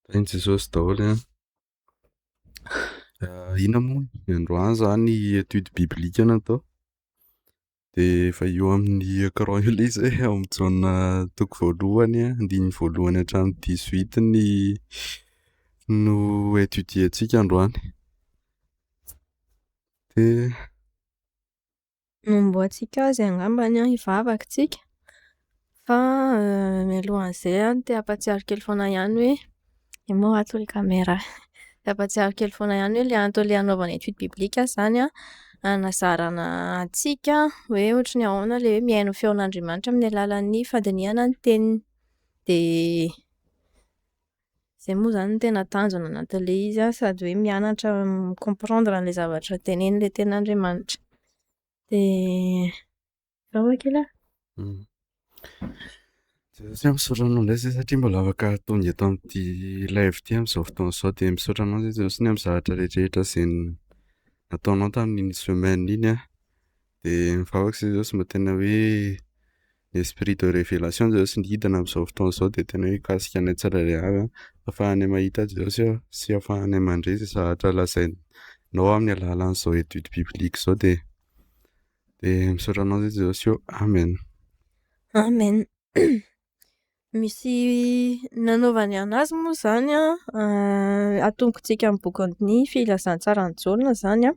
Tahin'i Jesosy daholo an. Inona moa androany izany étude biblique no atao. Dia efa eo amin'ny écran eo ilay izy e, ao amin'ny Jaona toko voalohany andininy voalohany hatramin'ny 18 ny no étudier-ntsika androany. Dia Nomboantsika azy angambany an, hivavaka tsika. Fa mialohan'izay aho te hampahatsiaro kely foana ihany hoe io moa ato ilay kamera. Te hampahatsiaro kely foana ihany hoe ilay antony anaovana étude biblique izany an, hanazarana antsika hoe ohatran'ny ahoana ilay hoe mihaino ny feon'Andriamanitra amin'ny alalan'ny fandinihana ny teniny. Dia izay moa izany no tena tanjona anatin'ilay izy an, sady hoe mianatra mi-comprendre an'ilay zavatra tenenin'ilay tenin'Andriamanitra. Dia hivavaka kely aho. Jesosy a, misaotra anao indray zahay satria mbola afaka tonga eto amin'ity live ity amin'izao fotoana izao dia misaotra anao zahay Jesosy ny amin'ny zavatra rehetra rehetra izay nataonao tamin'iny semaine iny an. Dia mivavaka zahay Jesosy mba tena hoe ny esprit de révélation Jesosy nidina amin'izao fotoana izao dia tena hoe hikasika anay tsirairay avy an, ahafahanay mahita Jesosy ô sy ahafahanay mandre izay zavatra lazainao amin'ny alalan'izao étude biblique izao dia dia misaotra anao zahay Jesosy ô. Amen. Amen. Misy nanaovany anazy moa izany an, atombokantsika amin'ny bokin'ny filazantsaran'i Jaona izany an,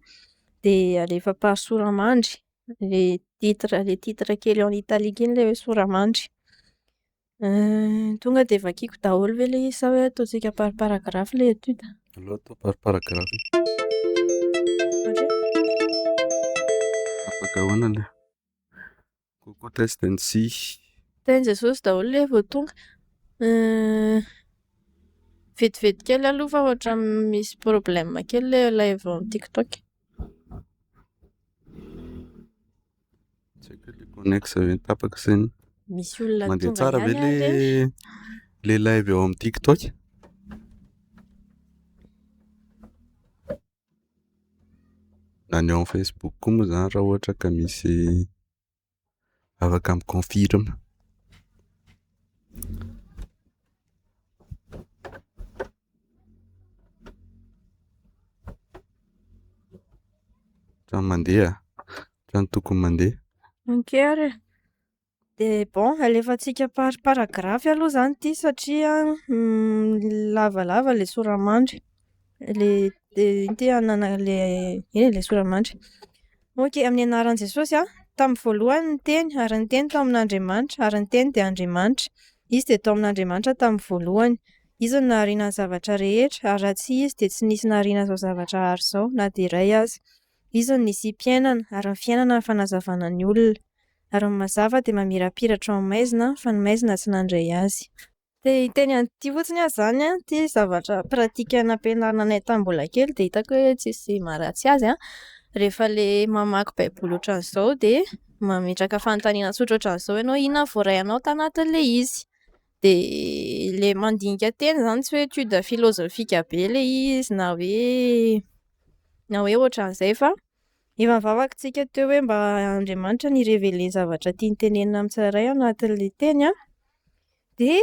dia alefa par sora-mandry. Ilay titre ilay titre kely en italique iny ilay hoe sora-mandry. Tonga dia vakiako daholo ve ilay izy sa hoe ataontsika par paragraphe ilay étude? Aleo atao par paragraphe. Afaka ahoana le? Coucou test NC. Tahin'i Jesosy daholo ilay vao tonga. Vetivety kely aloha fa ohatran'ny misy problème kely ilay live ao amin'ny TikTok. Tsy haiko hoe le connexe ve tapaka sa inona. Misy olona Mandeha tonga tsara ve ihany ary le e. le live ao amin'ny TikTok? Na ny ao amin'ny Facebook koa moa izany raha ohatra ka misy afaka mi-confirme. Ohatran'ny mandeha, ohatran'ny tokony mandeha. Ok ary e. Dia bon, alefantsika par paragraphe aloha izany ity satria lavalava ilay sora-mandry. Ilay ity anana ilay eny ilay sora-mandry. Ok, amin'ny anaran'i Jesosy an, tamin'ny voalohany ny teny ary ny teny tao amin'Andriamanitra ary ny teny dia Andriamanitra. Izy dia tao amin'Andriamanitra tamin'ny voalohany. Izy no nahariana ny zavatra rehetra ary raha tsy izy dia tsy nisy nahariana izao zavatra ary izao na dia iray aza. Izy no nisiam-piainana ary ny fiainana no fanazavana ny olona. Ary ny mazava dia mamirapiratra ao amin'ny maizina fa ny maizina tsy nandray azy. Te hiteny an'ity fotsiny aho izany an, ity zavatra pratique nampianarina anay tamin'ny mbola kely dia hitako hoe tsisy maharatsy azy an. Rehefa ilay mamaky baiboly ohatran'izao dia mametraka fanontaniana tsotra ohatran'izao ianao inona no voarainao tanatin'ilay izy. Dia ilay mandinika teny izany tsy hoe étude filozofika be ilay izy na hoe na hoe ohatran'izay fa efa nivavaka tsika teo hoe mba Andriamanitra no hi-reveler ny zavatra tiany tenenina amin'ny tsirairay ao anatin'ilay teny an. Dia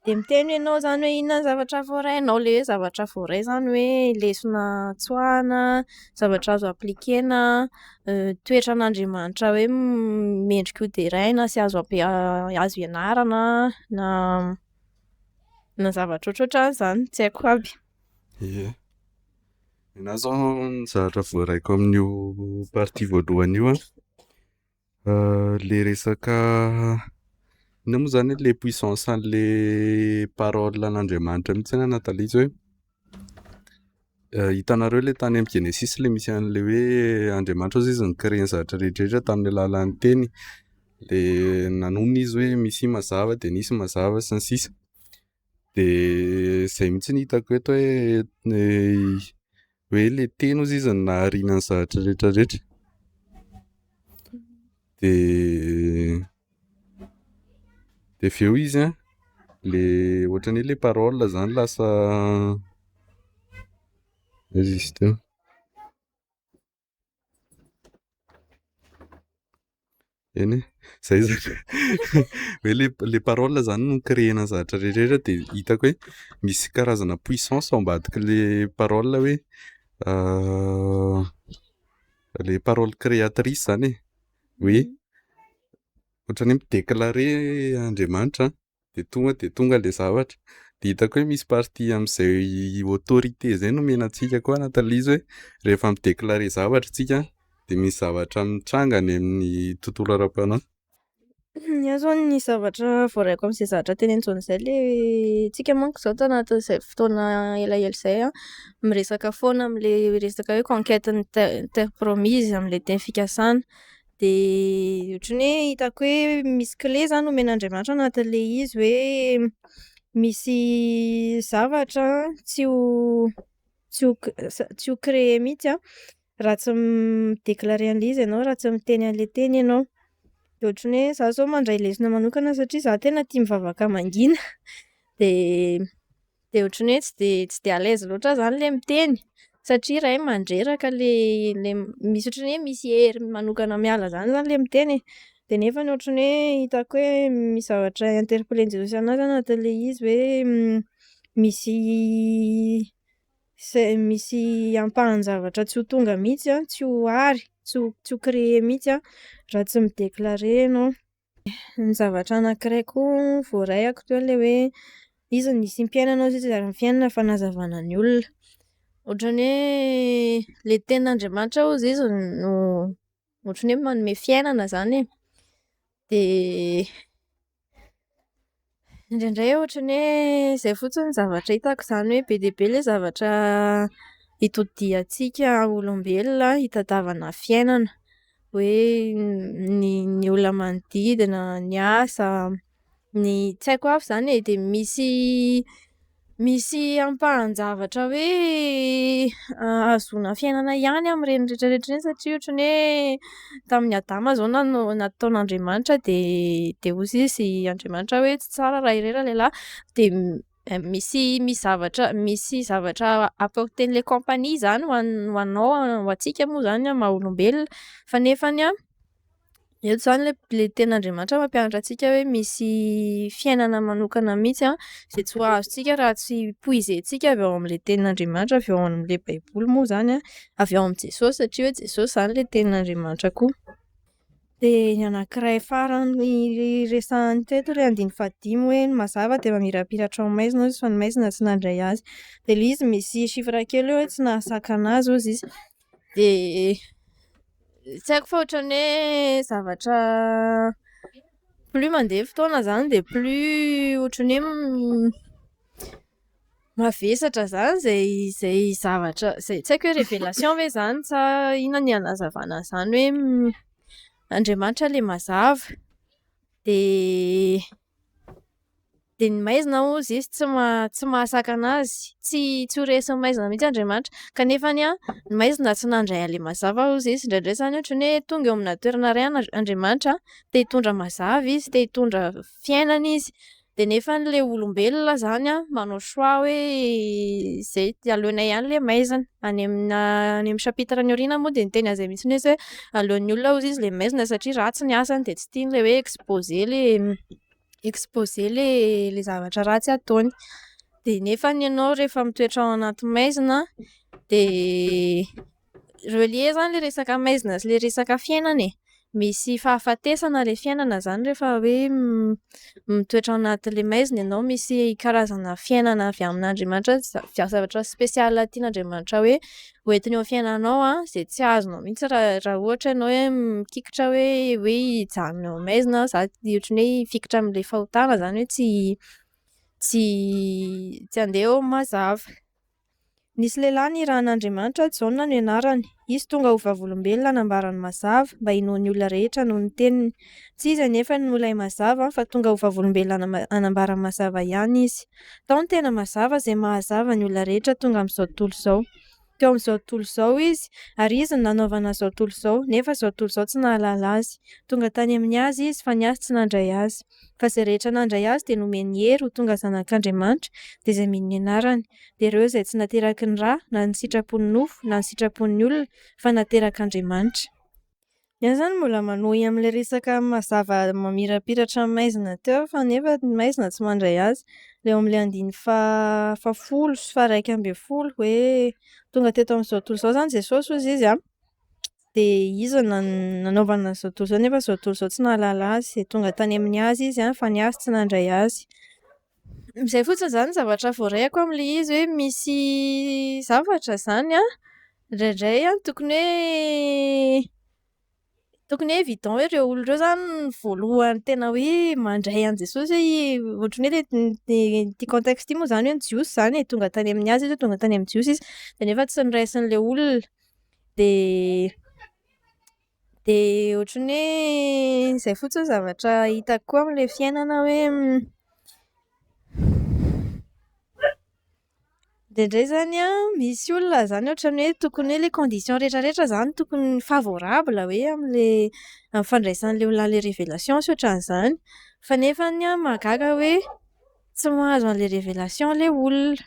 dia miteny ianao izany hoe inona ny zavatra voarainao, ilay hoe zavatra voaray izany hoe lesona tsoahina, zavatra azo appliquer-na, toetran'Andriamanitra hoe mendrika ho deraina sy azo ampia- azo ianarana na na zavatra ohatrohatran'izany, tsy haiko aby. Ie. Ny ahy zao ny zavatra voaraiko amin'io partie voalohany io an, le resaka inona moa zany le puissance an'le parole an'Andriamanitra mihitsy anie anatin'ilay izy hoe hitanareo le tany amin'ny Genesis le misy an'le hoe Andriamanitra hozy izy ni-créer ny zavatra rehetra rehetra tamin'ny alalan'ny teny. De nanonona izy hoe misy mazava de nisy mazava sy ny sisa. De zay mihitsy no hitako eto hoe hoe le teny hozy izy no nahariana ny zavatra rehetra rehetra. De de avy eo izy an, le ohatran'ny hoe le parole zany lasa aiza izy teo? Eny e, Zay zany hoe le parole zany no ni-créer-na ny zavatra rehetra de hitako hoe misy karazana puissance ao ambadik'le parole hoe le parole créatrice zany e. Hoe ohatran'ny hoe mi-déclarer Andriamanitra de tonga le zavatra. De hitako hoe misy partie am'izay autorité zay nomena antsika koa anatin'le izy hoe rehefa mi-déclarer zavatra tsika de misy zavatra mitranga any amin'ny tontolo ara-panahy. Ny ahy zao ny zavatra voaraiko amin'izay zavatra tenenin'i Jaona zay le tsika manko zao tanatin'izay fotoana elaela izay a, miresaka foana am'le resaka hoe conquête ny terre promise am'le teny fikasana. De ohatran'ny hoe hitako hoe misy clé zany nomen'Andriamanitra anatin'le izy hoe misy zavatra tsy ho tsy ho c- tsy ho créé mihitsy a raha tsy mi-déclarer an'le izy ianao, raha tsy miteny an'le teny ianao. De ohatran'ny hoe zaho zao mandray lesona manokana satria zaho tena tia mivavaka mangina de de ohatran'ny hoe tsy de à l'aise loatra aho zany le miteny satria ray mandreraka le le misy ohatran'ny hoe misy hery manokana miala zany zany le miteny e. De nefany ohatran'ny hoe hitako hoe misy zavatra interpeller-n'i Jesosy anahy zany anatin'le izy hoe misy se- misy ampahan-javatra tsy ho tonga mihitsy a, tsy ho ary, tsy ho créé mihitsy a raha tsy mi-déclarer ianao. Ny zavatra anankiray koa voaraiko teo le hoe izy nisiam-piainana hozy izy ary ny fiainana fanazavana ny olona. Ohatran'ny hoe le tenin'Andriamanitra hozy izy no ohatran'ny hoe manome fiainana zany e. De indraindray ohatran'ny hoe zay fotsiny ny zavatra hitako zany hoe be dia be le zavatra itodihantsika olombelona hitadiavana fiainana hoe ny olona manodidina, ny asa, ny tsy haiko aby zany e. De misy ampahan-javatra hoe ahazoana fiainana ihany amin'ireny rehetrarehetra ireny satria ohatran'ny hoe tamin'i Adama zao nano- nataon'Andriamanitra de hozy izy Andriamanitra hoe tsy tsara raha irery ralehilahy de misy zavatra apporter-n'le compagnie zany ho an- ho anao ho antsika moa zany amin'ny maha olombelona fa nefany a eto zany le tenin'Andriamanitra mampianatra antsika hoe misy fiainana manokana mihitsy a zay tsy ho azontsika raha tsy puiser-ntsika avy ao am'le tenin'Andriamanitra avy ao am'le baiboly moa zany a, avy ao amin'i Jesosy satria hoe Jesosy zany le tenin'Andriamanitra koa. De ny anankiray farany resahany teto le andininy fahadimy hoe ny mazava de mamirapiratra ao amin'ny maizina hozy izy fa ny maizina tsy nandray azy. De le izy misy chiffre kely hoe tsy nahasakana azy hozy izy. De tsy haiko fa ohatran'ny hoe zavatra plus mandeha fotoana zany de plus ohatran'ny hoe mavesatra zany zay zavatra zay tsy haiko hoe révélation ve zany sa inona ny anazavana an'izany hoe Andriamanitra le mazava de de ny maizina hozy izy tsy mahasakana azy, tsy ho resin'ny maizina mihitsy Andriamanitra kanefany a ny maizina tsy nandray an'le mazava hozy izy. Indraindray zany ohatran'ny hoe tonga eo amina toerana iray Andriamanitra te hitondra mazava izy, te hitondra fiainana izy de nefany le olombelona zany a manao choix hoe zay aleonay ihany le maizina. Any amina any am'chapitre any aoriana moa de niteny an'zay mihitsiny izy hoe aleon'ny olona hozy izy le maizina satria ratsy ny asany de tsy tiany le hoe exposer le exposer le zavatra ratsy ataony. De nefany ianao rehefa mitoetra ao anaty maizina de relier zany le resaka maizina sy le resaka fiainana e. Misy fahafatesana le fiainana zany rehefa hoe mitoetra ao anatin'le maizina ianao, misy karazana fiainana avy amin'Andriamanitra zavatra spesiala tian'Andriamanitra hoe hoentiny eo amin'ny fiainanao a zay tsy azonao mihitsy raha ohatra ianao hoe mikikitra hoe hijanona eo amin'ny maizina za ohatran'ny hoe hifikitra am'le fahotana zany hoe tsy andeha eo am'mazava. Nisy lehilahy nirahin'Andriamanitra, Jaona no anarany. Izy tonga ho vavolombelona hanambara ny mazava mba hinoan'ny olona rehetra noho ny teniny. Tsy izy anefa no ilay mazava fa tonga ho vavolombelona hanambara ny mazava ihany izy. Tao ny tena mazava izay mahazava ny olona rehetra tonga amin'izao tontolo izao. Teo amin'izao tontolo izao izy ary izy no nanaovana izao tontolo izao nefa izao tontolo izao tsy nahalala azy. Tonga tany amin'ny azy izy fa ny azy tsy nandray azy. Fa izay rehetra nandray azy dia nomeny hery ho tonga zanak'Andriamanitra dia izay mino ny anarany. Dia ireo izay tsy nateraky ny rà na ny sitrapon'ny nofo na ny sitrapon'ny olona fa naterak'Andriamanitra. Izaho zany mbola manohy amin'ilay resaka mazava mamirapiratra amin'ny maizina teo fa nefa ny maizina tsy mandray azy. Ilay eo amin'ilay andininy faha-folo sy faha-11 hoe tonga teto amin'izao tontolo izao zany Jesosy hozy izy a, de izy no nanaovana an'izao tontolo izao nefa izao tontolo izao tsy nahalala azy de tonga tany amin'ny azy izy a fa ny azy tsy nandray azy. Izay fotsiny zany ny zavatra voaraiko amin'ilay izy hoe misy zavatra zany an indraindray an tokony hoe tokony hoe évident hoe ireo olona ireo zany no voalohany tena hoe mandray an'i Jesosy hoe ohatran'ny hoe le ity contexte ity moa zany hoe ny Jiosy zany e, tonga tany amin'ny azy izy, tonga tany amin'ny Jiosy izy de nefa tsy noraisin'ilay olona de de ohatran'ny hoe zay fotsiny zavatra hitako koa amin'ilay fiainana hoe indraindray zany an misy olona zany ohatran'ny hoe tokony hoe ilay condition rehetrarehetra zany tokony favorable hoe amin'ilay amin'ny fandraisan'ilay olona an'ilay révélation sy ohatran'izany. Fa nefany an mahagaga hoe tsy mahazo an'ilay révélation ilay olona.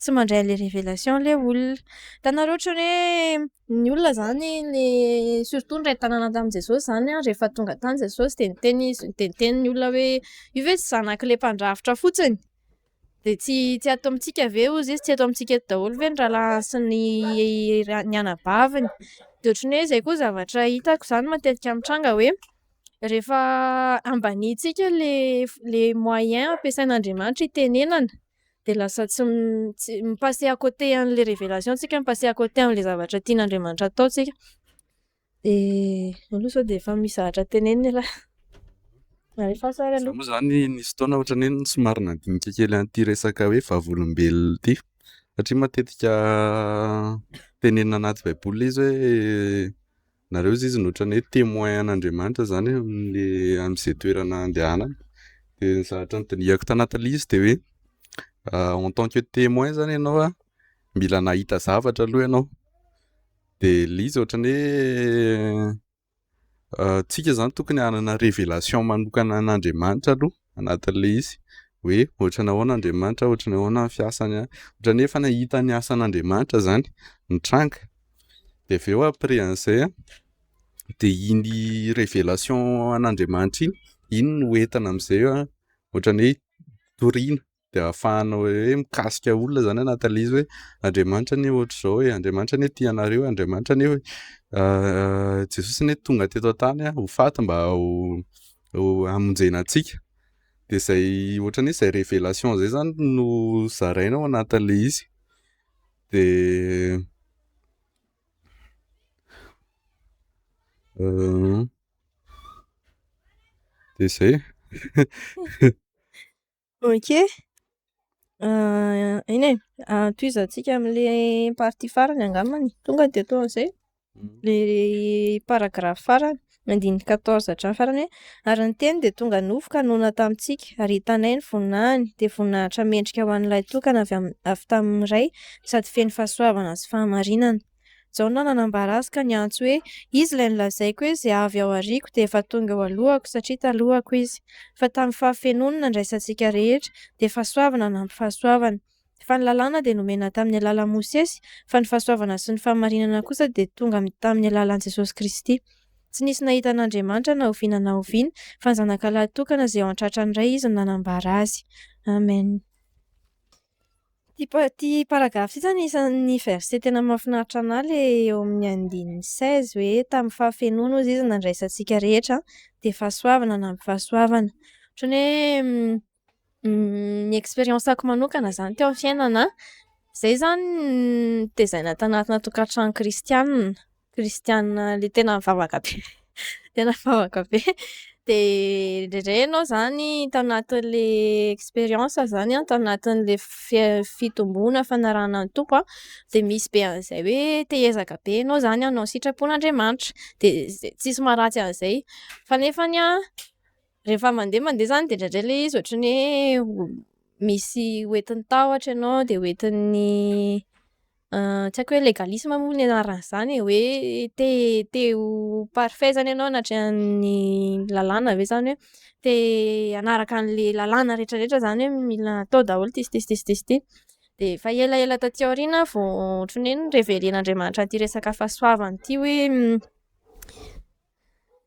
Tsy mandray an'ilay révélation ilay olona. Hitanareo ohatran'ny hoe ny olona zany le surtout ny niray tanana tamin'i Jesosy zany an, rehefa tonga tany Jesosy de niteny izy de niteny ny olona hoe io ve tsy zanak'ilay mpandrafitra fotsiny? De tsy ato amintsika ve hozy izy tsy eto amintsika eto daholo ve ny rahalahiny sy ny ra- ny anabaviny? De ohatran'ny hoe zay koa zavatra hitako zany matetika mitranga hoe rehefa ambanintsika le f- le moyen ampiasain'Andriamanitra itenenana de lasa tsy m- tsy mi-passer à côté an'le révélation tsika mi-passer à côté an'le zavatra tian'Andriamanitra atao tsika. De aleo sao de efa misy zavatra tenenina elah. Alefaso ary Zaho aloha. moa zany nisy fotoana ohatran'ny hoe somary nandinika kely an'ity resaka hoe vavolombelona ity satria matetika tenenina anaty baiboly ilay izy hoe nareo izy no ohatran'ny hoe témoin an'Andriamanitra zany amin'le amin'izay toerana andehanana. De ny zavatra nodinihako tanatin'ilay izy de hoe en tant que témoin zany ianao a mila nahita zavatra aloha ianao. De ilay izy ohatran'ny hoe tsika zany tokony hanana révélation manokana an'Andriamanitra aloha anatin'ilay izy hoe ohatran'ny ahoana Andriamanitra, ohatran'ny ahoana ny fiasany a, ohatran'ny hoe efa nahita ny asan'Andriamanitra zany nitranga. De avy eo après an'izay a de iny révélation an'Andriamanitra iny, iny no entina amin'izay a ohatran'ny hoe toriana de ahafahana hoe mikasika olona zany anatin'ilay izy hoe Andriamanitra anie ohatr'izao e, Andriamanitra anie tia anareo, Andriamanitra anie Jesosy anie tonga teto an-tany a ho faty mba ho hamonjena antsika. De zay ohatran'ny hoe zay révélation zay zany no zaraina ao anatin'ilay izy. De de zay. Ok. Eny e, tohizantsika amin'le partie farany angambany. Tonga de atao an'izay. Le paragraphe farany, andininy 14 hatramin'ny farany hoe: ary ny teny dia tonga nofo ka nonina tamintsika ary hitanay ny voninahiny dia voninahitra mendrika ho an'ny lahitokana avy am- avy tamin'ny Ray sady feno fahasoavana sy fahamarinana. Jaona nanambara azy ka niantso hoe: izy ilay nolazaiko hoe izay avy ao aoriako dia efa tonga eo alohako satria talohako izy. Fa tamin'ny fahafenoany nandraisantsika rehetra dia fahasoavana nampy fahasoavana. Fa ny lalàna dia nomena tamin'ny alalan'i Mosesy fa ny fahasoavana sy ny fahamarinana kosa dia tonga tamin'ny alalan'i Jesosy Kristy. Tsy nisy nahita an'Andriamanitra na oviana na oviana fa ny zanaka lahy tokana izay eo an-tratran'ny Ray izy no nanambara azy. Amen. Ty pa- ty paragraphe ty zany isan'ny verset tena mahafinaritra anahy le eo amin'ny andininy 16 hoe tamin'ny fahafenoana hozy izy nandraisantsika rehetra dia fahasoavana nampy fahasoavana. Ohatran'ny hoe ny expérience-ako manokana zany teo amin'ny fiainana, zay zany nitezaina tanatina tokantrano kristianina, kristianina le tena mivavaka be tena mivavaka be. De indraindray ianao zany tanatin'le expérience zany an, tanatin'le fia- fitomboana fanarahana ny Tompo an, de misy be an'izay hoe te hiezaka be ianao zany hanao ny sitrapon'Andriamanitra. De zay tsisy maharatsy an'izay. Fa nefany an, rehefa mandeha mandeha zany de indraindray le izy ohatran'ny hoe misy hoentin'ny tahotra ianao de hoentin'ny tsy haiko hoe légalisme moa ny anaran'izany e, hoe te te ho parfait zany ianao anatrehan'ny lalàna ve zany hoe te hanaraka an'le lalàna rehetrarehetra zany hoe mila atao daholo ty sy ty sy ty sy ty sy ty. De efa elaela taty aoriana vao ohatran'ny hoe norevelen'Andriamanitra an'ity resaka fahasoavana ty hoe.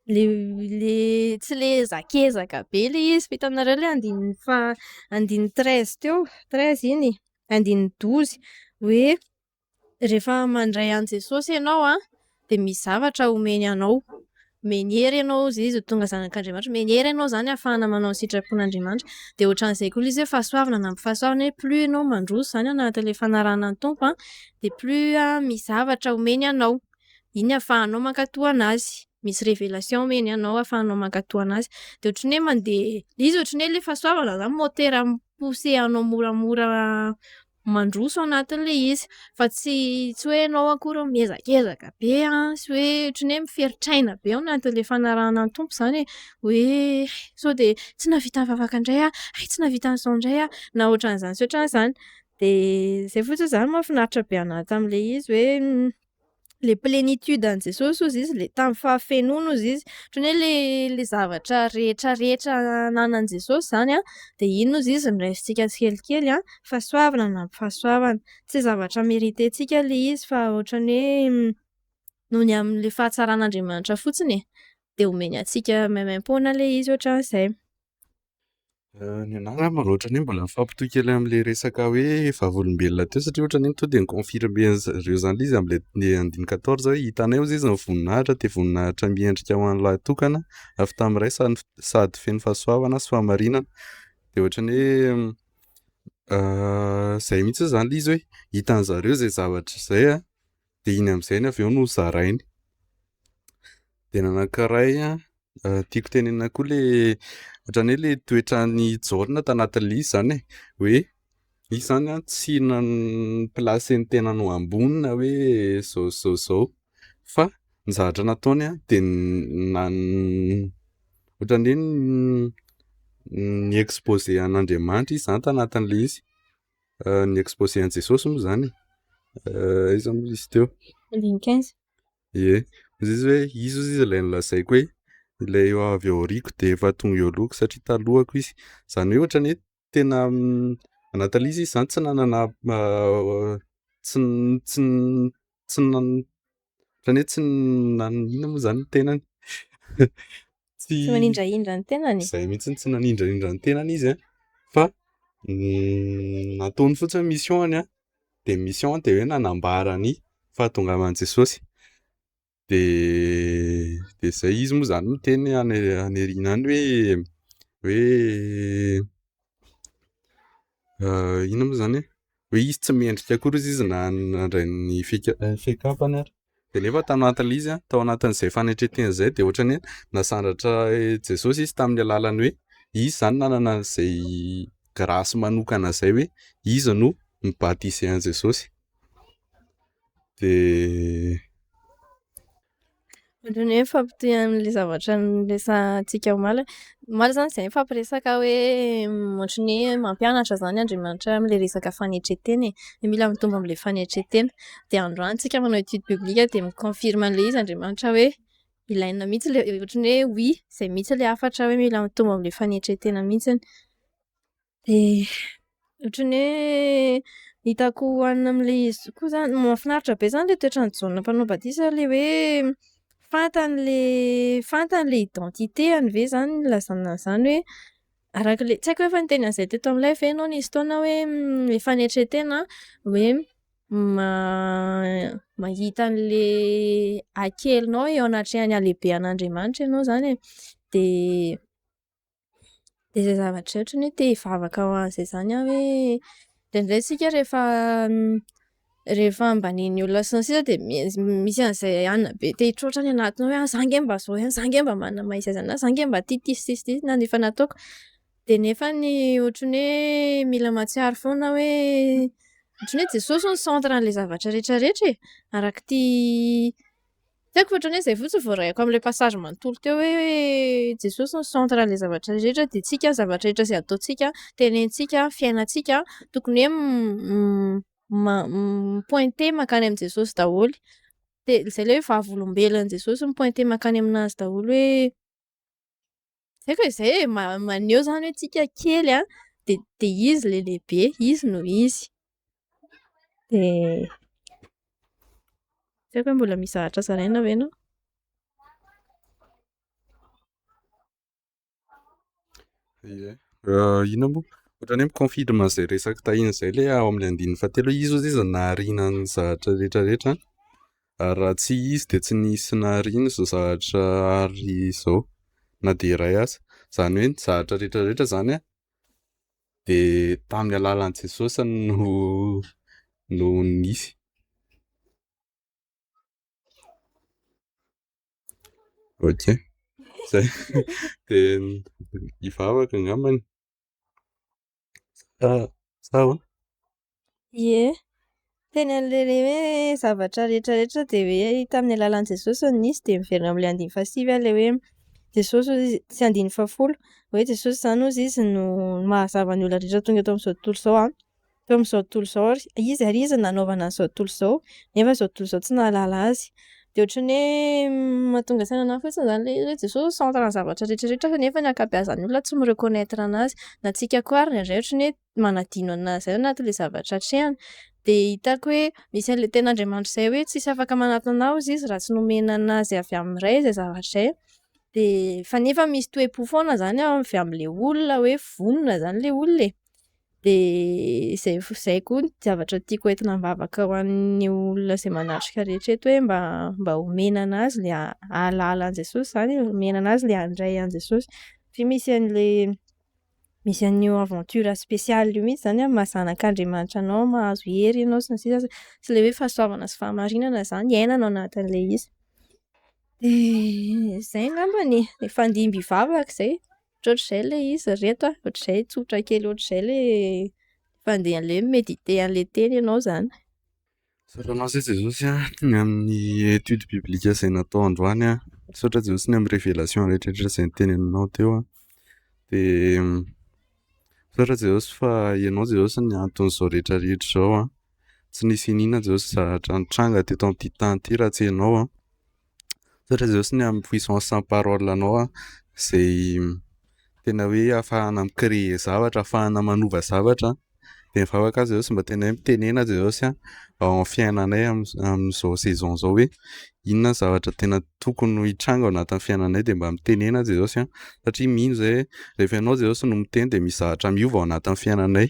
Le le tsy le ezakezaka be le izy fa hitanareo le andininy faha andininy 13 teo, 13 iny, andininy 12 hoe rehefa mandray an'i Jesosy ianao an, de misy zavatra omeny anao. Omeny hery ianao hozy izy ho tonga zanak'Andriamanitra. Omeny hery ianao izany ahafahana manao ny sitrapon'Andriamanitra. De ohatran'izay koa ilay izy hoe fahasoavana anampy fahasoavana hoe plus ianao mandroso izany anatin'ilay fanarahana ny Tompo an, de plus misy zavatra omeny anao. Iny ahafahanao mankatò anazy. Misy révélation omeny anao ahafahanao mankatò anazy. De ohatran'ny hoe mandeha izy ohatran'ny hoe le fahasoavana zany motera mi-pousser anao moramora mandroso anatin'le izy fa tsy tsy hoe ianao akory miezakezaka be an, sy hoe ohatran'ny hoe miferitr'aina be ao anatin'le fanarahana ny Tompo izany e. Hoe sao de tsy nahavita nivavaka indray aho, hay tsy nahavita an'izao indray aho na ohatran'izany sy ohatran'izany. De zay fotsiny zany mahafinaritra be anahy tam'le izy hoe le plénitude an'i Jesosy hozy izy le tam'fahafenoany hozy izy, ohatran'ny hoe le le zavatra rehetrarehetra ananan'i Jesosy zany an, de iny hozy izy no raisintsika tsikelikely an, fahasoavana anampy fahasoavana. Tsy zavatra mériter-ntsika le izy fa ohatran'ny hoe noho ny amin'le fahatsaran'Andriamanitra fotsiny e. De omeny antsika maimaim-poana le izy ohatran'izay. Ny anahy angamba ohatran'ny hoe mbola mifampitohy kely amin'ilay resaka hoe vavolombelona teo satria ohatran'ny hoe tonga de ni-confirmer-n'zareo zany le izy amin'ilay andininy 14 hoe hitanay hozy izy ny voninahitra de voninahitra miendrika ho an'ny lahy tokana avy tamin'ny ray sady feno fahasoavana sy fahamarinana. De ohatran'ny hoe zay mihitsy zany le izy hoe hitan'zareo zay zavatra zay an de iny amin'izay avy eo no zarainy. De ny anankiray an tiako tenenina koa le ohatran'ny hoe le toetran'i Jaona tanatin'ilay izy zany e, hoe izy zany an tsy ni-placer ny tenany ho ambony na hoe zao sy zao zao fa ny zavatra nataony an de ohatran'ny hoe ni-exposer an'Andriamanitra izy zany tanatin'ilay izy. Ni-exposer an'i Jesosy moa zany e. Aiza moa izy teo? Andininy 15. Ie, hozy izy hoe izy hozy izy ilay nolazaiko hoe ilay avy ao aoriako de efa tonga eo alohako satria talohako izy. Zany hoe ohatran'ny hoe tena anatin'ilay izy izy zany tsy nanana tsy tsy tsy nan- ohatran'ny hoe tsy nan- inona moa zany ny tenany? Tsy manindrahindra ny tenany? Zay mihitsiny tsy nanindrahindra ny tenany izy an fa nataony fotsiny mission-ny an de mission de hoe nanambara ny fahatongavan'i Jesosy. De de zay izy moa zany miteny any any aoriana any hoe hoe inona moa zany e? Hoe izy tsy mendrika akory hozy izy na nandray ny fika- fiakampany ary. De nefa tanatin'ilay izy an, tao anatin'izay fanetren-tena izay de ohatran'ny hoe nasandratra Jesosy izy tamin'ny alalan'ny hoe izy zany nanana an'izay grâce manokana zay hoe izy no ni-baptiser an'i Jesosy. De Ohatran'ny hoe mifampitohy amin'le zavatra niresahantsika omaly. Omaly zany zahay nifampiresaka hoe ohatran'ny hoe mampianatra zany Andriamanitra am'le resaka fanetren-tena e. Hoe mila mitombo am'le fanetren-tena. De androany tsika manao étude biblique de mi-confirme an'le izy Andriamanitra hoe ilaina mihitsy le ohatran'ny hoe oui zay mihitsy le hafatra hoe mila mitombo am'le fanetren-tena mihitsiny. De ohatran'ny hoe hitako ohanina am'le izy koa zany mahafinaritra be zany le toetran'i Jaona mpanao batisa le hoe fantany le fantany le identité-any ve zany no ilazana an'zany hoe arak'le tsy haiko hoe efa niteny an'izay teto amin'ny live ve ianao nisy fotoana hoe le fanetren-tena hoe mahita an'le hakelinao eo anatrehan'ny halehiben'Andriamanitra ianao zany e. De de zay zavatra zay ohatran'ny hoe te hivavaka ho an'izay zany aho hoe indraindray isika rehefa rehefa ambanian'ny olona sy ny sisa de misy an'izay anona be te hitroatra any anatiny ao hoe za ange mba zao ihany, za ange mba manana ny maha izy ahy anahy, za ange mba ty ty sy ty sy ty na efa nataoko. De nefany ohatran'ny hoe mila mahatsiaro foana hoe ohatran'ny hoe Jesosy no centre an'le zavatra rehetrarehetra e. Arak'ity tsy haiko fa ohatran'ny hoe zay fotsiny voaraiko am'le passage manontolo teo hoe Jesosy no centre an'le zavatra rehetra de tsika zavatra rehetra zay ataontsika, tenenintsika, fiainantsika tokony hoe mi-pointer mankany amin'i Jesosy daholo. De zay le hoe vavolombelon'i Jesosy mi-pointer mankany aminazy daholo hoe tsy haiko e zay e maneho zany hoe tsika kely a de de izy le lehibe, izy no izy. De tsy haiko hoe mbola misy zavatra zaraina ve ianao? Ie. Inona moa? Ohatran'ny hoe mi-confirme an'izay resaka Tahiana izay ilay ao amin'ny andininy fahatelo hoe izy hozy izy no nahariana ny zavatra rehetra rehetra ary raha tsy izy dia tsy nisy nahariana izao zavatra ary izao na dia iray aza. Izany hoe ny zavatra rehetra rehetra izany an dia tamin'ny alalan'i Jesosy no no nisy. Ok. Zay. Dia hivavaka angambany. Sa sa ahoana? Ie. Teny an'ilay hoe zavatra rehetra rehetra dia hoe tamin'ny alalan'i Jesosy no nisy dia miverina amin'ilay andininy fahasivy aho ilay hoe Jesosy hozy izy, sy andininy fahafolo, hoe Jesosy izany hozy izy no mahazava ny olona rehetra tonga eto amin'izao tontolo izao an. Teo amin'izao tontolo izao ary izy ary izy no nanaovana an'izao tontolo izao nefa izao tontolo izao tsy nahalala azy. De ohatran'ny hoe mahatonga saina anahy fotsiny zany le izy hoe Jesosy centre ny zavatra rehetra rehetra nefa ny ankabeazan'ny olona tsy mi-reconnaitre anazy. Na antsika koa ary indraindray ohatran'ny hoe manadino anazy zay anatin'le zavatra atrehana. De hitako hoe misy an'le tenin'Andriamanitra zay hoe tsisy afaka manatona ahy hozy izy raha tsy nomena anazy avy amin'ny Ray zay zavatra zay. De fa nefa misy toe-po foana zany avy am'le olona hoe vonona zany le olona e. De zay fo- zay koa ny zavatra tiako hoentina am-bavaka ho an'ny olona zay manatrika rehetra eto hoe mba mba omena anazy le hahalala an'i Jesosy zany e, omena anazy le handray an'i Jesosy satria misy an'le misy an'io aventure spéciale io mihitsy zany amin'ny maha zanak'Andriamanitra anao, mahazo hery ianao sy ny sisa sy le hoe fahasoavana sy fahamarinana zany iainana ao anatin'le izy. De zay angambany e, hifandimby hivavaka zay. Ohatrohatr'izay le izy ry reto a, ohatr'izay tsotra kely ohatr'izay le fandehan'le hoe mi-mediter an'le teny ianao zany. Misaotra anao izay Jesosy a, ny amin'ny étude biblique izay natao androany a. Misaotra Jesosy ny amin'ny révélation rehetra rehetra izay noteneninao teo a. Dia misaotra Jesosy fa ianao Jesosy ny anton'izao rehetra rehetra izao a. Tsy nisy iniana Jesosy zavatra nitranga teto amin'ity tany ity raha tsy ianao a. Misaotra Jesosy ny amin'ny puissance ny parole anao a, izay tena hoe ahafahana mi-créer zavatra, ahafahana manova zavatra. Dia mivavaka aho Jesosy mba tena hoe mitenena Jesosy a ao amin'ny fiainanay amin'izao saison izao hoe inona ny zavatra tena tokony hitranga ao anatin'ny fiainanay dia mba mitenena Jesosy a satria mino izahay hoe rehefa ianao Jesosy no miteny dia misy zavatra miova ao anatin'ny fiainanay.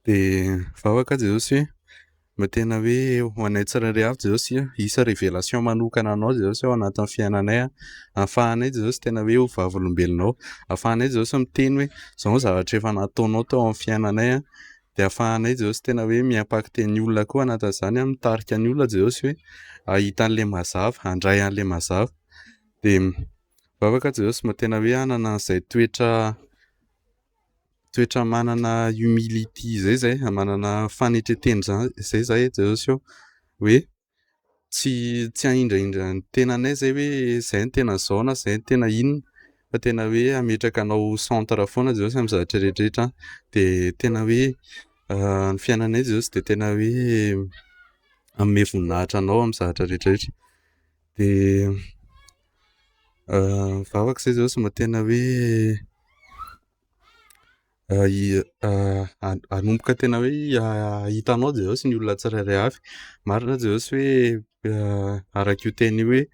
Dia mivavaka aho Jesosy hoe mba tena hoe ho anay tsirairay avy Jesosy a, hisy révélation manokana anao Jesosy ao anatin'ny fiainanay a, ahafahanay Jesosy tena hoe ho vavolombelonao, ahafahanay Jesosy miteny hoe izao ny zavatra efa nataonao tao amin'ny fiainanay a, dia ahafahanay Jesosy tena hoe mi-impacter ny olona koa anatin'izany a, mitarika ny olona Jesosy hoe hahita an'ilay mazava, handray an'ilay mazava. Dia mivavaka Jesosy mba tena hoe hanana an'izay toetra toetra manana humility izay zay, manana fanetren-tena zany izay zahay Jesosy ô, hoe tsy tsy hanindrahindra ny tenanay zay hoe zay no tena zao na zay no tena inona fa tena hoe hametraka anao ho centre foana Jesosy amin'ny zavatra rehetra rehetra dia tena hoe ny fiainanay Jesosy dia tena hoe hanome voninahitra anao amin'ny zavatra rehetra rehetra. Dia mivavaka izay Jesosy mba tena hoe Hanomboka tena hoe hahita anao Jesosy ny olona tsirairay avy. Marina Jesosy hoe araka io teny io hoe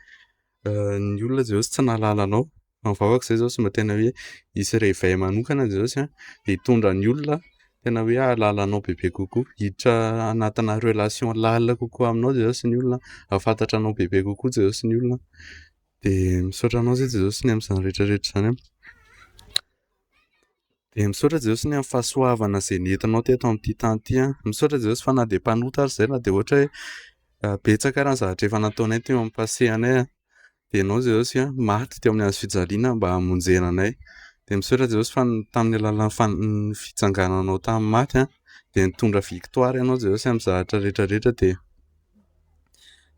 ny olona Jesosy tsy nahalala anao. Fa mivavaka izay Jesosy mba tena hoe hisy réveil manokana Jesosy an, hitondra ny olona tena hoe hahalala anao bebe kokoa. Hiditra anatina relation lalina kokoa aminao Jesosy ny olona, hahafantatra anao bebe kokoa Jesosy ny olona. Dia misaotra anao izay Jesosy ny amin'izany rehetra rehetra izany an. Dia misaotra Jesosy ny amin'ny fahasoavana izay nentinao teto amin'ity tany ity an. Misaotra Jesosy fa na dia mpanota ary izahay na dia ohatra hoe betsaka ary ny zavatra efa nataonay teo amin'ny passé anay an. Dia ianao Jesosy an, maty teo amin'ny hazo fijaliana mba hamonjena anay. Dia misaotra Jesosy fa tamin'ny alalan'ny fan- fitsangananao tamin'ny maty an, dia nitondra victoire ianao Jesosy amin'ny zavatra rehetra rehetra dia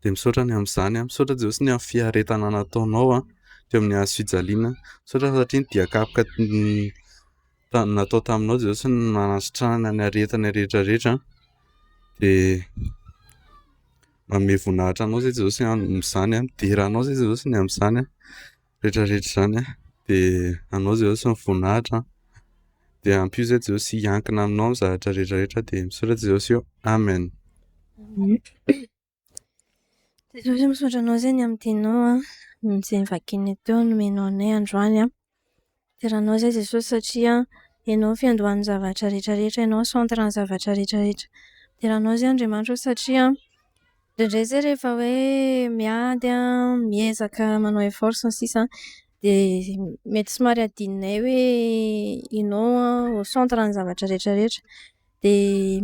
dia misaotra ny amin'izany an. Misaotra Jesosy ny amin'ny fiaretana nataonao an teo amin'ny hazo fijaliana. Misaotra satria ny dian-kapoka natao taminao Jesosy no nanasitrana ny aretina rehetra rehetra. Dia manome voninahitra anao izay Jesosy amin'izany an, midera anao izay Jesosy ny amin'izany an, rehetra rehetra izany an. Dia anao Jesosy ny voninahitra an. Dia ampio izay Jesosy hiankina aminao amin'ny zavatra rehetra rehetra. Dia misaotra Jesosy ô. Amen. Jesosy misaotra anao izay ny amin'ny teninao an, izay novakianay teo nomenao anay androany an. Dera anao izay Jesosy satria ianao no fiandohan'ny zavatra rehetra rehetra, ianao no centre ny zavatra rehetra rehetra. Dera anao izay Andriamanitra ô satria indraindray izay rehefa hoe miady an, miezaka manao effort sy ny sisa an, dia mety somary adinonay hoe ianao an au centre ny zavatra rehetra rehetra. Dia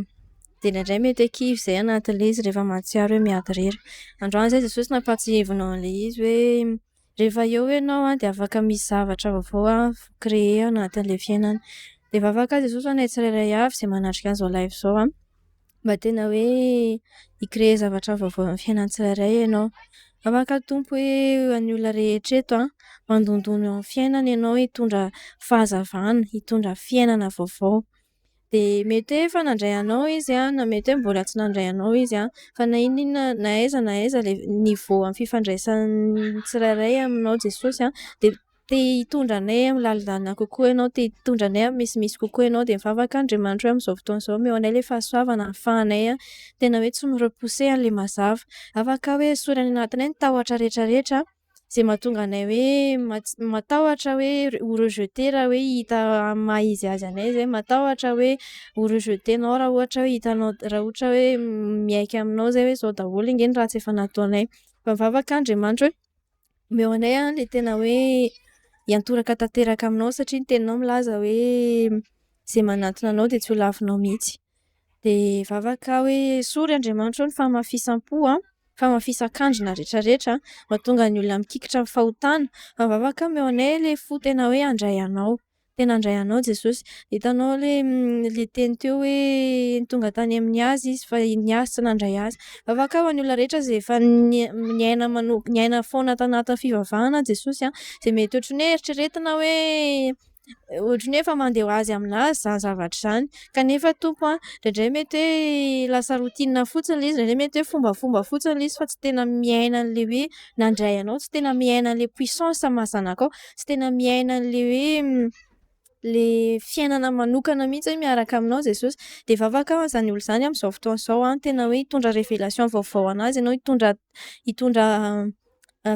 dia indraindray mety hoe kivy izay anatin'ilay izy rehefa mahatsiaro hoe miady irery. Androany izay Jesosy nampahatsiahivinao an'ilay izy hoe rehefa eo ianao an dia afaka misy zavatra vaovao créer anatin'ilay fiainana. Dia mivavaka aho Jesosy ho anay tsirairay avy izay manatrika an'izao live izao an, mba tena hoe hi-créer zavatra vaovao amin'ny fiainan'ny tsirairay ianao. Mivavaka aho Tompo hoe ho an'ny olona rehetra eto an, mandondona eo amin'ny fiainana ianao hitondra fahazavana, hitondra fiainana vaovao. Dia mety hoe efa nandray anao izy an, na mety hoe mbola tsy nandray anao izy an, fa na inona n'inona na aiza na aiza ilay niveau amin'ny fifandraisan'ny tsirairay aminao Jesosy an, dia te hitondra anay amin'ny lalindalina kokoa ianao, te hitondra anay amin'ny misimisy kokoa ianao. Dia mivavaka aho Andriamanitra hoe amin'izao fotoana izao omeo anay ilay fahasoavana ahafahanay tena hoe tsy mi-repousser an'ilay mazava. Afaka hoe esory any anatinay ny tahotra rehetra rehetra izay mahatonga anay hoe matahotra hoe ho rejeter raha hoe hita amin'ny maha izy azy anay izay, matahotra hoe ho rejeter-nao raha ohatra hoe hitanao raha ohatra hoe miaiky aminao izay hoe izao daholo ange ny ratsy efa nataonay. Fa mivavaka aho Andriamanitra hoe omeo anay ilay tena hoe hiantoraka tanteraka aminao satria ny teninao milaza hoe izay manantona anao dia tsy ho lavinao mihitsy. Dia mivavaka aho hoe esory Andriamanitra ô ny fahamafisam-po an, fahamafisan-kandrina rehetra rehetra mahatonga ny olona mikikitra amin'ny fahotana. Fa mivavaka aho omeo anay ilay fo tena hoe handray anao. Tena handray anao Jesosy. Hitanao ilay ilay teny teo hoe tonga tany amin'ny azy izy fa ny azy tsy nandray azy. Mivavaka aho ho an'ny olona rehetra izay efa niaina mano- niaina foana tanatin'ny fivavahana Jesosy an, izay mety ohatran'ny hoe eritreretina hoe ohatran'ny hoe efa mandeha ho azy aminazy izany zavatra izany. Kanefa Tompo an, indraindray mety hoe lasa routine fotsiny ilay izy, indraindray mety hoe fombafomba fotsiny ilay izy fa tsy tena miaina an'ilay hoe nandray anao, tsy tena miaina an'ilay puissance maha zanakao, tsy tena miaina an'ilay hoe le fiainana manokana mihitsy hoe miaraka aminao Jesosy. Dia mivavaka aho an'izany olona izany amin'izao fotoana izao an, tena hoe hitondra révélation vaovao anazy ianao, hitondra hitondra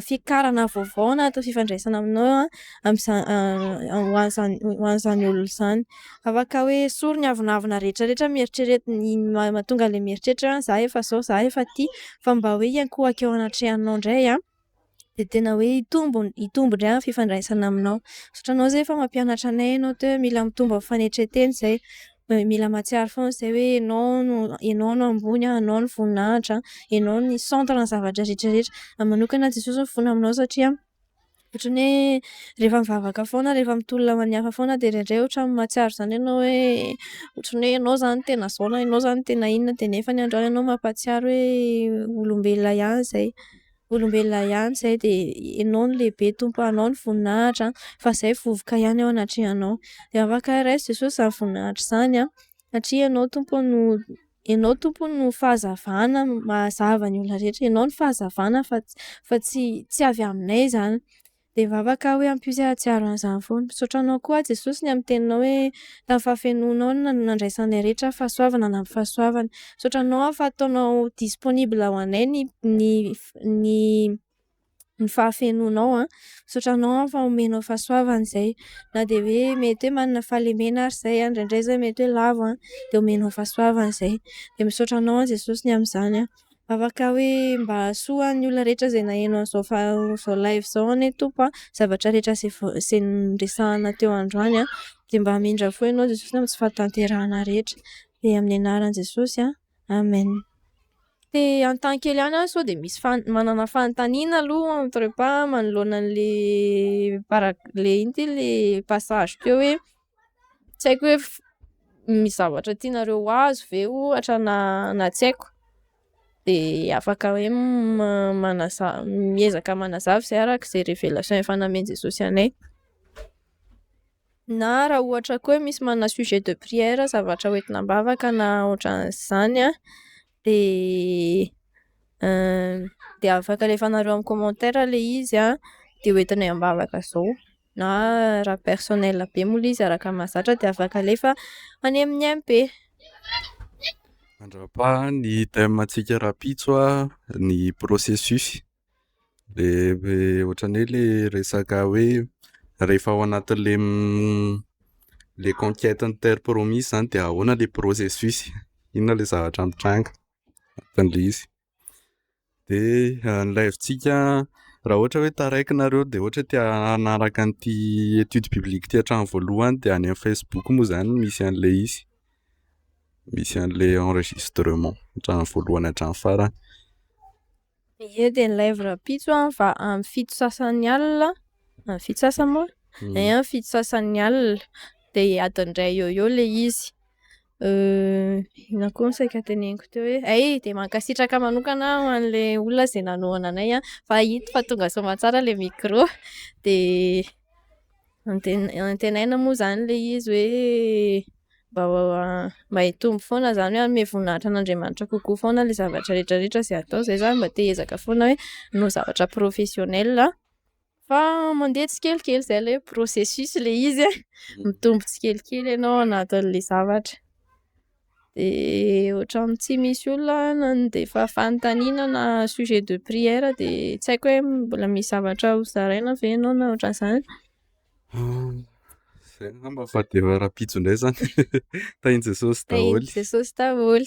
fiakarana vaovao anatin'ny fifandraisana aminao an, amin'izany ho an'izany ho an'izany olona izany. Afaka hoe esory ny avonavona rehetra rehetra mieritrerety ny mahatonga an'ilay mieritreritra hoe za efa zao, za efa ty, fa mba hoe hiankohoka eo anatrehanao indray an, dia tena hoe hitombo hitombo indray ny fifandraisana aminao. Misaotra anao izay fa mampianatra anay ianao teo hoe mila mitombo amin'ny fanetren-tena izay. Mila mahatsiaro foana izay hoe ianao no ianao no ambony, anao ny voninahitra, ianao ny centre ny zavatra rehetra rehetra. Ahy manokana Jesosy mifona aminao satria ohatran'ny hoe rehefa mivavaka foana, rehefa mitolona ho an'ny hafa foana dia indraindray ohatran'ny mahatsiaro izany ianao hoe ohatran'ny hoe ianao izany tena zao na ianao izany tena inona dia nefa androany ianao mampahatsiaro hoe olombelona ihany izay. Olombelona ihany izay dia ianao no lehibe Tompo ô, anao ny voninahitra fa izahay vovoka ihany eo anatrehanao. Dia afaka raiso Jesosy izany voninahitra izany an, satria ianao Tompo no ianao Tompo no fahazavana mahazava ny olona rehetra. Ianao no fahazavana fa fa tsy tsy avy aminay izany. Dia mivavaka aho hoe ampio izahay hahatsiaro an'izany foana. Misaotra anao koa aho Jesosy ny amin'ny teninao hoe tamin'ny fahafenoanao no nandraisanay rehetra fahasoavana na ny fahasoavana. Misaotra anao aho fa ataonao disponible ho anay ny ny ny ny fahafenoanao an. Misaotra anao aho fa omenao fahasoavana izay. Na dia hoe mety hoe manana fahalemena ary izahay an, indraindray izahay mety hoe lavo an, dia omenao fahasoavana izay. Dia misaotra anao aho Jesosy ny amin'izany an. Afaka hoe mba hahasoa ny olona rehetra izay naheno an'izao izao live izao anie Tompo a. Zavatra rehetra izay izay noresahana teo androany an, dia mba hamindra fo ianao Jesosy amin'ny tsy fahatanterahana rehetra. Dia amin'ny anaran'i Jesosy an, amen. Te hanontany kely ihany aho sao dia misy fan- manana fanontaniana aloha entre pas manoloana an'le para- le ino ty le passage teo hoe tsy haiko hoe misy zavatra tianareo ho azo ve ohatra na na tsy haiko. De afaka hoe manaza- miezaka manazava izay araka izay révélation efa nomen'i Jesosy anay. Na raha ohatra koa hoe misy manana sujet de prière zavatra hoentina am-bavaka na ohatran'izany an de de afaka alefanareo amin'ny commentaire le izy an de hoentinay am-bavaka zao na raha personnel be moa le izy araka ny mahazatra de afaka alefa any amin'ny MP. Mandrapaha ny thème antsika rahampitso an, ny processus. Le ohatran'ny hoe le resaka hoe Rehefa ao anatin'le le conquête ny terre promise zany de ahoana le processus, inona le zavatra mitranga anatin'le izy. De ny live-tsika raha ohatra hoe taraiky nareo de ohatra hoe te hanaraka an'ity étude biblique ity hatramin'ny voalohany de any amin'ny Facebook moa zany misy an'le izy. Misy an'le enregistrement hatramin'ny voalohany hatramin'ny farany. Ie, de ny live rahampitso a va amin'ny 7:30 alina, amin'ny 7:30 moa? Ie, amin'ny 7:30 alina de adiny iray eo eo le izy. Inona koa no saika teneniko teo hoe ay de mankasitraka manokana ho an'le olona zay nanohana anay a fa ito fa tonga soa amantsara le micro de antenaina moa zany le izy hoe mba mba hitombo foana zany hoe hanome voninahitra an'Andriamanitra kokoa foana le zavatra rehetrarehetra zay atao. Zay zany mba te hiezaka foana hoe hanao zavatra professionnel fa mandeha tsikelikely zay le hoe processus le izy e, mitombo tsikelikely ianao anatin'le zavatra. De ohatran'ny tsy misy olona nandefa fanontaniana na sujet de prière de tsy haiko hoe mbola misy zavatra ho zaraina ve enao na ohatran'izany? Zay angamba fa de rahampitso indray zany. Tahian'i Jesosy daholo. Tahian'i Jesosy daholo.